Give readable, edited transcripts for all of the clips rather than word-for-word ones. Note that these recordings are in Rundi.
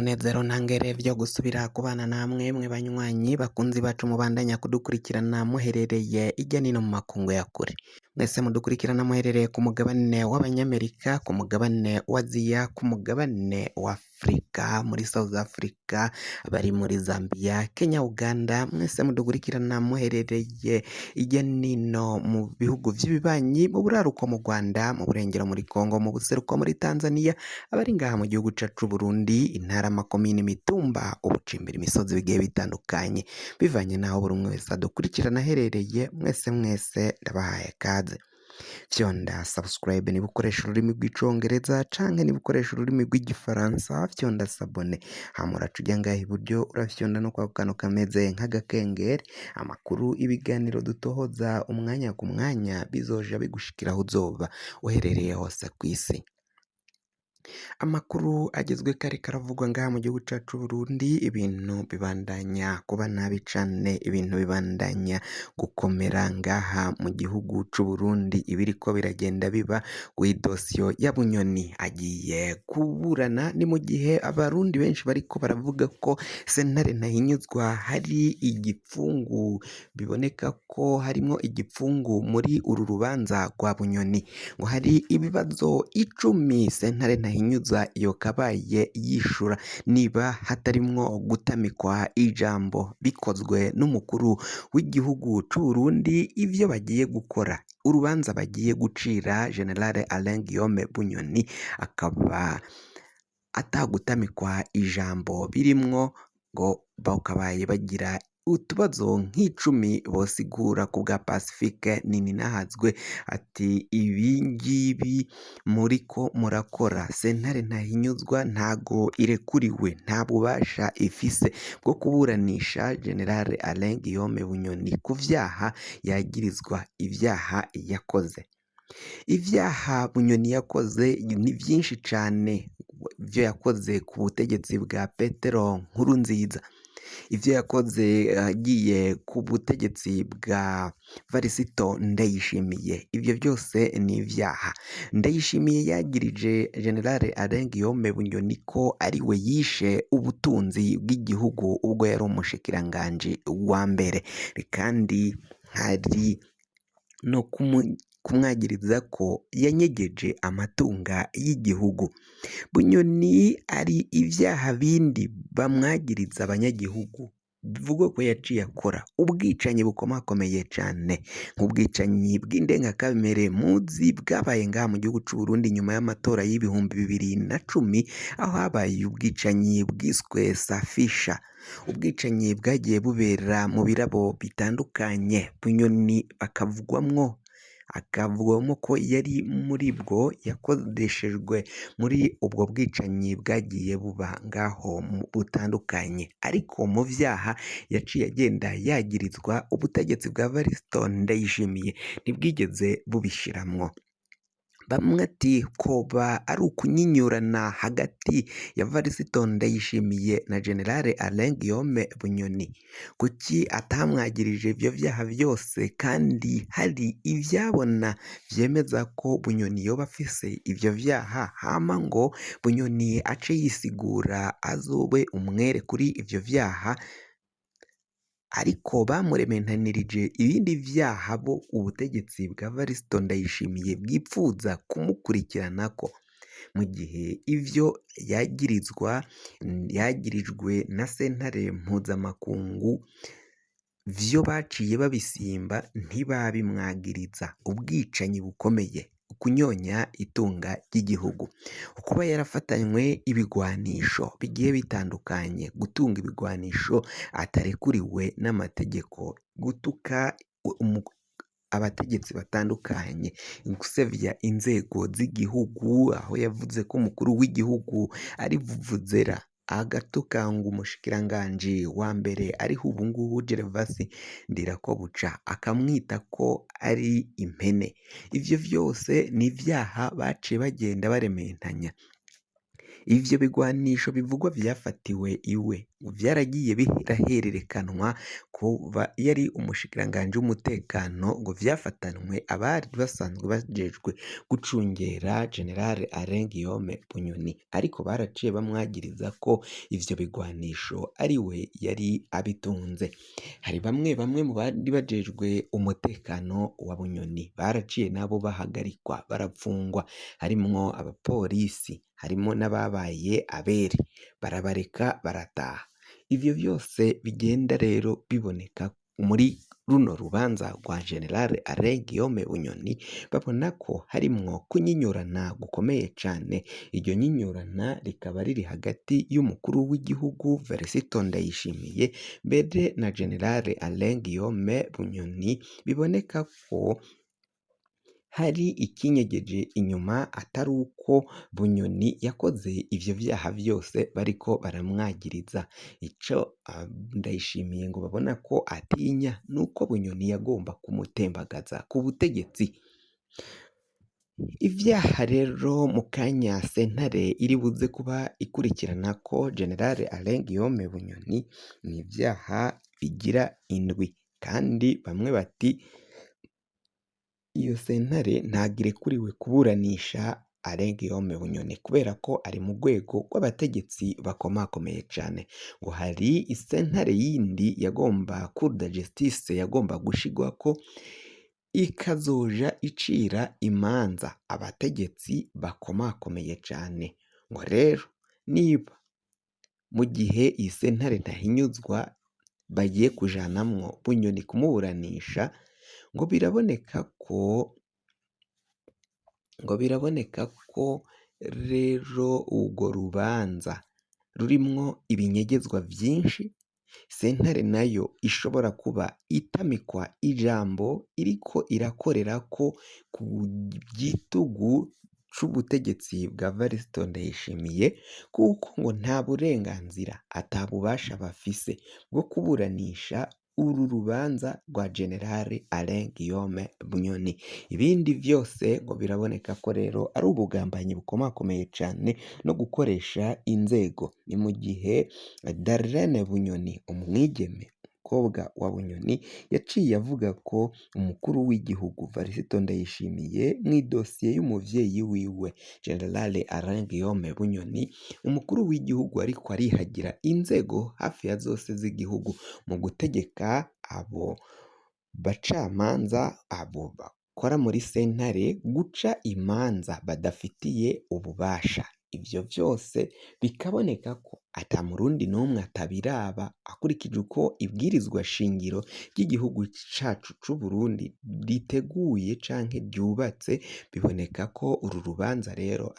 Munezero ntangere vyo gusubira kubana namwe mwe banywanyi bakunzi bacu mubandanya kudukurikirana muherereye irya nino mu makungu ya kure. Mwese mudukurikirana muherereye ku mugabane w'abanyamerika, ku mugabane wa Aziya, ku mugabane wa Afrika, muri South Africa, abari muri Zambia, Kenya, Uganda, mwese mudukurikirana muherereye irya nino mu bihugu vy'ibibanyi, mu buraruko mu Rwanda, mu burengero muri Congo, mu buseruko muri Tanzania, abari ngaha mu gihugu cacu Burundi, intara, amakomine, imitumba, ubucimbira, imisozi bigiye bitandukanye, bivanye n'aho buri umwe wese adukurikirana aherereye, mwese mwese ndabahaye kaze. Fyonda subscribe niba ukoresha ururimi rw'icongereza canke niba ukoresha ururimi rw'igifaransa, fyonda s'abonner, hama uraca uja ngaha iburyo urafyonda no kwako kantu kameze nk'agakengeri, amakuru, ibiganiro dutohoza umwanya ku mwanya bizoja bigushikira aho uzoba uherereye hose kw'isi. Amakuru agezwe kare karavugwa ngaha mu gihugu cacu Burundi, ibintu bibandanya kuba nabi cane, ibintu bibandanya gukomera ngaha mu gihugu c'Uburundi, ibiriko biragenda biba kw'idosiyo ya Bunyoni agiye kuburana, ni mu gihe abarundi benshi bariko baravuga ko sentare ntahinyuzwa hari igipfungu, biboneka ko harimwo igipfungu muri uru rubanza rwa Bunyoni, ngo hari ibibazo 10 sentare ntahinyuza yokabaye yishura niba hatarimwo gutamikwa ijambo bikozwe n'umukuru w'igihugu c'Uburundi, ivyo bagiye gukora, urubanza bagiye gucira General Alain Guillaume Bunyoni akaba atagutamikwa ijambo birimwo, ngo bakabaye bagira utubazo nk'icumi bosigura ku bwa Pacifique Nininahazwe, ati ibi ngibi muriko murakora sentare ntahinyuzwa ntago irekuriwe, nta bubasha ifise bwo kuburanisha General Alain Guillaume Bunyoni ku vyaha yagirizwa, ivyaha yakoze. Ivyaha Bunyoni yakoze ni vyinshi cane, ivyo yakoze ku butegetsi bwa Petero Nkurunziza, ivyo yakoze agiye ku butegetsi bwa Varisito Ndayishimiye, ivyo byose ni ivyaha. Ndayishimiye yagirije General Alain Guillaume Bunyoni ko ariwe yishe ubutunzi bw'igihugu ubwo yari umushikiranganji wa mbere, kandi hari no kumwagiriza ko yanyegeje amatunga y'igihugu. Bunyoni ari ivyaha bindi bamwagiriza abanyagihugu bivugwa ko yaciye akora ubwicanyi bukomakomeye cane, nk'ubwicanyi bw'indengakamere muzi bwabaye ngaha mu gihugu c'Uburundi nyuma y'amatora y'2010, aho habaye ubwicanyi bwiswe Safisha, ubwicanyi bwagiye bubera mu birabo bitandukanye, Bunyoni bakavugwamwo, akavugwamo ko yari muri bwo yakoreshejwe muri ubwo bwicanyi bwagiye buba ngaho butandukanye, ariko mu vyaha yaciye agenda yagirizwa ubutegetsi bwa Variston Ndayishimiye ntibwigeze bubishiramwo. Bamwe ati koba ari ukunyinyurana hagati ya Variston Ndayishimiye na General Alain Guillaume Bunyoni, kuki atamwagirije ivyo vyaha vyose kandi hari ivyabona vyemeza ko Bunyoni yoba afise ivyo vyaha, hama ngo Bunyoni ace yisigura azobe umwere kuri ivyo vyaha, ariko bamurementanirije ibindi vyaha bo ubutegetsi bwa Variston Ndayishimiye bwipfuza kumukurikiranako, mu gihe ivyo yagirizwa yagirijwe na sentare mpuzamakungu vyo baciye babisimba ntibabimwagiriza, ubwicanyi bukomeye, kunyonya itunga ry'igihugu, kuba yarafatanywe ibigwanisho bigiye bitandukanye, gutunga ibigwanisho atarekuriwe n'amategeko, gutuka abategetsi batandukanye, gusevya inzego z'igihugu, aho yavuze ko umukuru w'igihugu ari vuvuzera, agatuka ngo umushikiranganji wa mbere ariho ubu ngubu Gervasi Ndirakobuca akamwita ko ari impene. Ivyo vyose ni ivyaha baciye bagenda barementanya. Ivyo bigwanisho bivugwa vyafatiwe iwe ngo vyaragiye birahererekanwa kuva yari umushikiranganji w'umutekano, ngo vyafatanwe abari basanzwe bajejwe gucungera General Alain Guillaume Bunyoni, ariko baraciye bamwagiriza ko ivyo bigwanisho ari we yari abitunze. Hari bamwe bamwe mu bari bajejwe umutekano wa Bunyoni baraciye nabo bahagarikwa barapfungwa, harimwo abapolisi, harimo n'ababaye abere, barabareka barataha. Ivyo vyose bigenda rero biboneka muri runo rubanza rwa General Alain Guillaume Bunyoni, babona ko harimwo kunyinyurana gukomeye cane. Iryo nyinyurana rikaba riri hagati y'umukuru w'igihugu Felicito Ndayishimiye mbere na General Alain Guillaume Bunyoni, biboneka ko hari ikinyegeje inyuma atari uko Bunyoni yakoze ivyo vyaha vyose bariko baramwagiriza. Ico Ndayishimiye ngo babona ko atinya nuko Bunyoni yagomba kumutembagaza ku butegetsi. Ivyaha rero mu kanya sentare iri buze kuba ikurikirana ko General Alain Guillaume Bunyoni ni ivyaha bigira indwi, kandi bamwe bati iyo sentare ntago irekuriwe kuburanisha Alain Guillaume Bunyoni kubera ko ari mu rwego rw'abategetsi bakomakomeye cane. Ngo hari isentare yindi yagomba Cour de Justice yagomba gushigwako ikazoja icira imanza abategetsi bakomakomeye cane. Ngo rero niba mu gihe iyi sentare ntahinyuzwa bagiye kujanamwo Bunyoni kumuburanisha, ngo biraboneka ko rero urwo rubanza rurimwo ibinyegezwa vyinshi, sentare nayo ishobora kuba itamikwa ijambo iriko irakorerako ku gitugu c'ubutegetsi bwa Variston Ndayishimiye, kuko ngo nta burenganzira ata bubasha bafise bwo kuburanisha uru rubanza rwa General Alain Guillaume Bunyoni. Ibindi vyose ngo biraboneka ko rero ari ubugambanyi bukomakomeye cane no gukoresha inzego. Ni mu gihe Darlene Bunyoni, umwigeme umukobwa wa Bunyoni, yaciye avuga ko umukuru w'igihugu Variston Ndayishimiye mw'idosiye y'umuvyeyi wiwe General Alain Guillaume Bunyoni, umukuru w'igihugu ariko arihagira inzego hafi ya zose z'igihugu mu gutegeka abo bacamanza, abo bakora muri sentare guca imanza badafitiye ububasha. Ivyo vyose bikaboneka ko ata murundi n'umwe atabiraba akurikije uko ibwirizwa shingiro ry'igihugu cacu c'Uburundi riteguye canke ryubatse, biboneka ko uru rubanza rero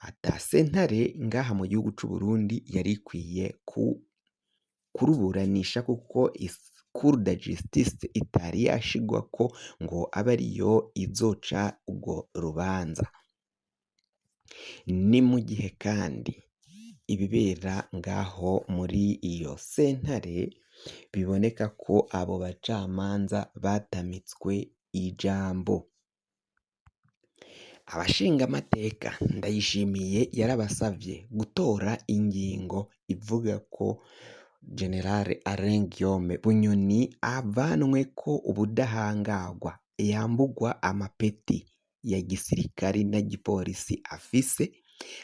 ata sentare ngaha mu gihugu c'Uburundi yari ikwiye kuruburanisha, kuko Cour de Justice itari yashigwako ngo abe ariyo izoca urwo rubanza. Ni mu gihe kandi ibibera ngaho muri iyo sentare biboneka ko abo bacamanza batamitswe ijambo. Abashingamateka Ndayishimiye yarabasavye gutora ingingo ivuga ko General Alain Guillaume Bunyoni avanweko ubudahangagwa, yambugwa amapeti ya gisirikari na gipolisi afise,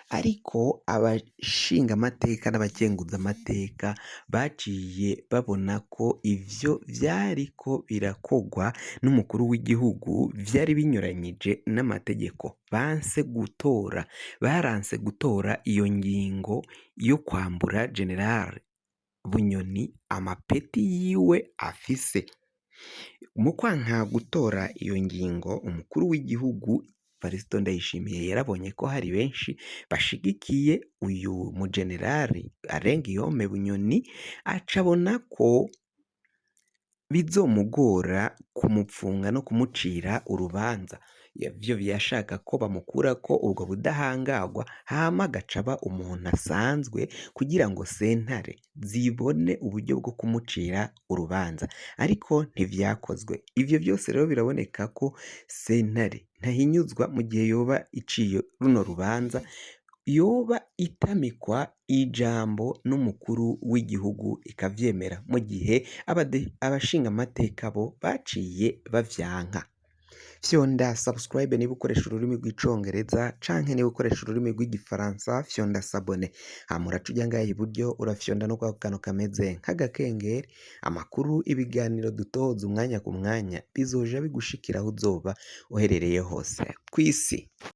ariko abashingamateka n'abakenguzamateka baciye babona ko ivyo vyariko birakogwa n'umukuru w'igihugu vyari binyuranyije n'amategeko. Banse gutora, baranse gutora iyo ngingo yo kwambura General Bunyoni amapeti yiwe afise. Mu kwanka gutora iyo ngingo, umukuru w'igihugu Variston Ndayishimiye yarabonye ko hari benshi bashigikiye uyu mugenerali Alain Guillaume Bunyoni, aca abona ko bizomugora kumupfunga no kumucira urubanza. Ivyo yashaka ko bamukurako ubwo budahangagwa, hama agaca aba umuntu asanzwe kugira ngo sentare zibone uburyo bwo kumucira urubanza, ariko ntivyakozwe. Ivyo vyose rero biraboneka ko sentare ntahinyuzwa mu gihe yoba iciye runo rubanza. Yoba itamikwa ijambo n'umukuru w'igihugu ikavyemera, mu gihe abashingamateka bo baciye bavyanka. Fyonda subscribe niba ukoresha ururimi rw'Icongereza, canke niba ukoresha ururimi rw'Igifaransa fyonda s'abonner. Hama uraca uja ngaha iburyo, urafyonda no kwako kantu kameze nk'agakengeri. Amakuru, ibiganiro dutoza umwanya ku mwanya bizoja bigushikira aho uzoba uherereye hose kw'isi.